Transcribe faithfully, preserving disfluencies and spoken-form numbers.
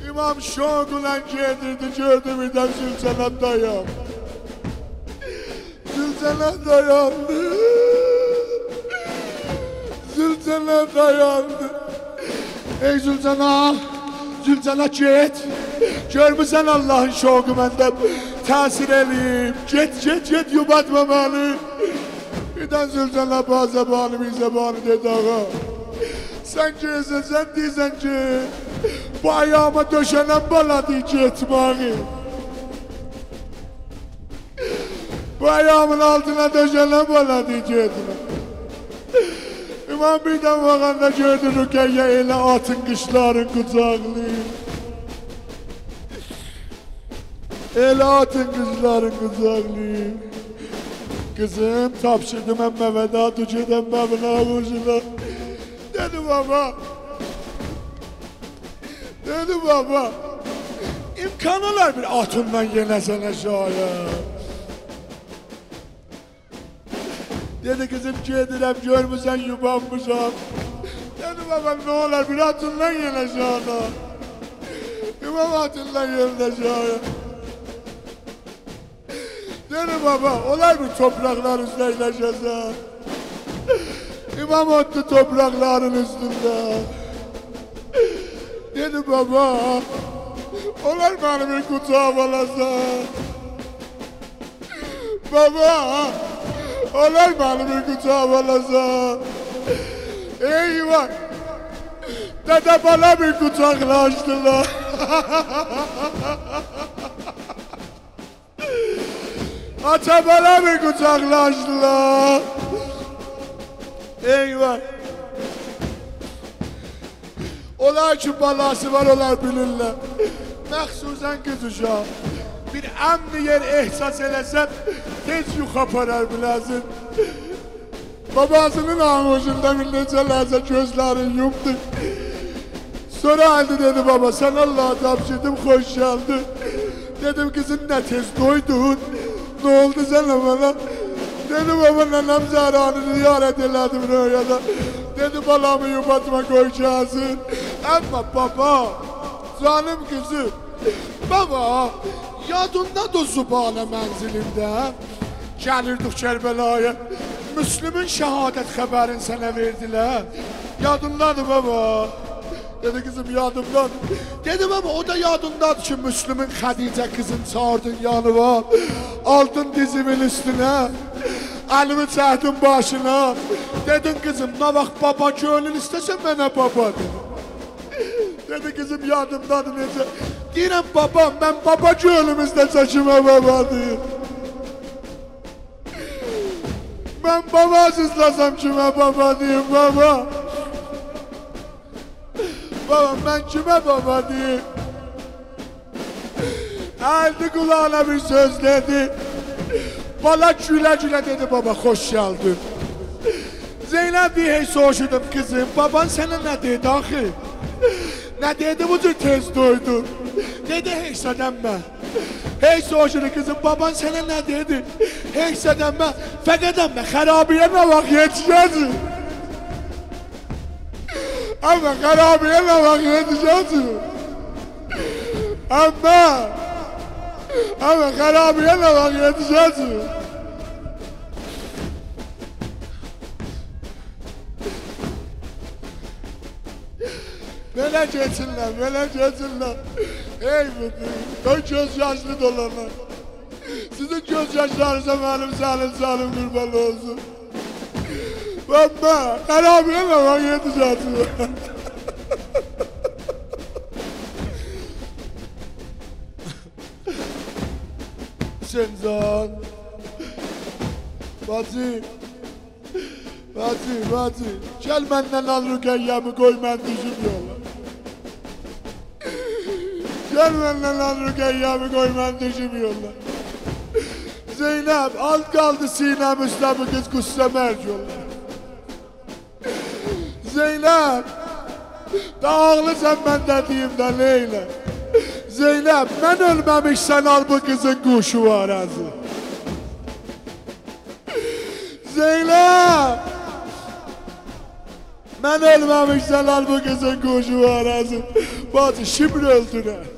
امام شوقلا گئدیردی، گؤردو بیردن زولجناح دایاندی. زولجناح دایاندی. زولجناح دایاندی. ای زولجناح، زولجناح گئت. گؤرموسن آللاهین شوقو منده تأثیر ائله‌ییب. گئت، گئت، گئت، یوباتما منی. بیردن زولجناح با زبان بی‌زبانی دئدی: آقا، سن گئدیرسن، سن دئییرسن کی بو آیاغیما دؤشنن بالا دئییر گئتمه‌یی. بو آیاغیمین آلتینا دؤشنن بالا دئییر گئتمه. امام بیردن باخاندا گؤردو رقیه ائله آتین قیچلارین قوجاقلاییر. ائله آتین قیچلارین قوجاقلاییر. قیزیم، تاپشیردیم عمه‌وه دا، دور گئدم بابین آغوشونا. دئدی: بابا، دئدی: بابا، امکان اولار بیر آتیندان یئنه‌سن آشاغییا؟ دئدی: قیزیم، گئدیرم، گؤرموسن یوبانمیشام. دئدی: بابا، نه اولار بیر آتیندان یئن آشاغییا؟ امام آتیندان یئندی آشاغییا. دئدی: بابا، اولار بیر توپراقلار اوسته اَیلشه‌سن؟ امام اوتوردو توپراقلارین اوستونده. دئدی: بابا، اولار منی بیر قوجاغا آلاسان؟ بابا، اولار منی بیر قوجاغا آلاسان؟ ای وای! دده بالا بیر قوجاقلاشدیلار. آتا بالا بیر قوجاقلاشدیلار. ای وای! اونلار کی بالاسی وار، اونلار بیلیرلر. مخصوصاً قیز اوشاغی. بیر امن یئر احساس ائله‌سه، تئز یوخو آپارار بیله‌سین. باباسینین آغوشوندا بیر نئچه لحظه گؤزلرینی یومدو. سونرا الدی دئدی: بابا، سنه آللاها تاپشیردیم، خوش گلدین. دئدیم: قیزیم، نه تئز دویدون؟ نه اولدو سنه، بالا؟ دئدی: بابا، ننه‌م زهرانی زیارت ائله‌دیم رؤیادا. دئدی: بالامی یوباتما، قوی گلسین. اما بابا، جانیم قیزیم، بابا، یادیندادی او زباله منزلینده؟ گلیردیک کربلایا، مسلمین شهادت خبرینی سنه وئردیلر. یادیندادی، بابا؟ دئدی: قیزیم، یادیمدادی. دئدی: بابا، او دا یادیندادی کی مسلمین خدیجه قیزینی چاغیردین یانیوا، آلدین دیزیمین اوستونه، الیمی چکدین باشینا، دئدین: قیزیم، نه واخت بابا کؤنلون ایسته‌سه، منه بابا دئ. دئدی: قیزیم، یادیمدادی نئجه. دئییرم: بابا، من بابا کؤنلوم ایسته‌سه کیمه بابا دئییم؟ من باباسیز لازم کیمه بابا دئییم، بابا؟ بابا، من کیمه بابا دئییم؟ الدی قولاغینا بیر سؤز دئدی. بالا گوله-گوله دئدی: بابا، خوش گلدین. زینب دئییر، هئی سوروشدوم: قیزیم، بابان سنه نه دئدی آخی؟ نه دئدی بو جور تئز دویدون؟ دئدی: هئچ زاد عمه. هئی سوروشدو: قیزیم، بابان سنه نه دئدی؟ هئچ زاد عمه. فقط عمه، خرابه‌یه نه واخت یئتیشه‌جه‌ییک؟ عمه، خرابه‌یه نه واخت یئتیشه‌جه‌ییک؟ عمه، عمه، خرابه‌یه نه واخت یئتیشه‌جه‌ییک؟ بئله کئچیرلر، بئله کئچیرلر. هئی بودور، قوی گؤز یاشلی دولانار. سیزین گؤز یاشلارینیزا منیم سنین جانیم قوربان اولسون. بابا، خرابه‌یه نه واخت یئتیشه‌جه‌ییک؟ حسین جان. باجی، باجی، باجی، گل مندن آل رقیه‌می، قوی من دوشوم یولا. گل مندن آل رقیه‌می، قوی من دوشوم یولا. زینب، آز قالدی سینه‌م اوسته بو قیز غصه مرگ اولا. زینب، دا آغلیسان، من ده دئییم ده، نئیله؟ زینب، من اؤلمه‌میش سن آل بو قیزین گوشواره‌سی. زینب! من اؤلمه‌میشدن آل بو قیزین گوشو آراسین. باجی، شیمدی اؤلدورر.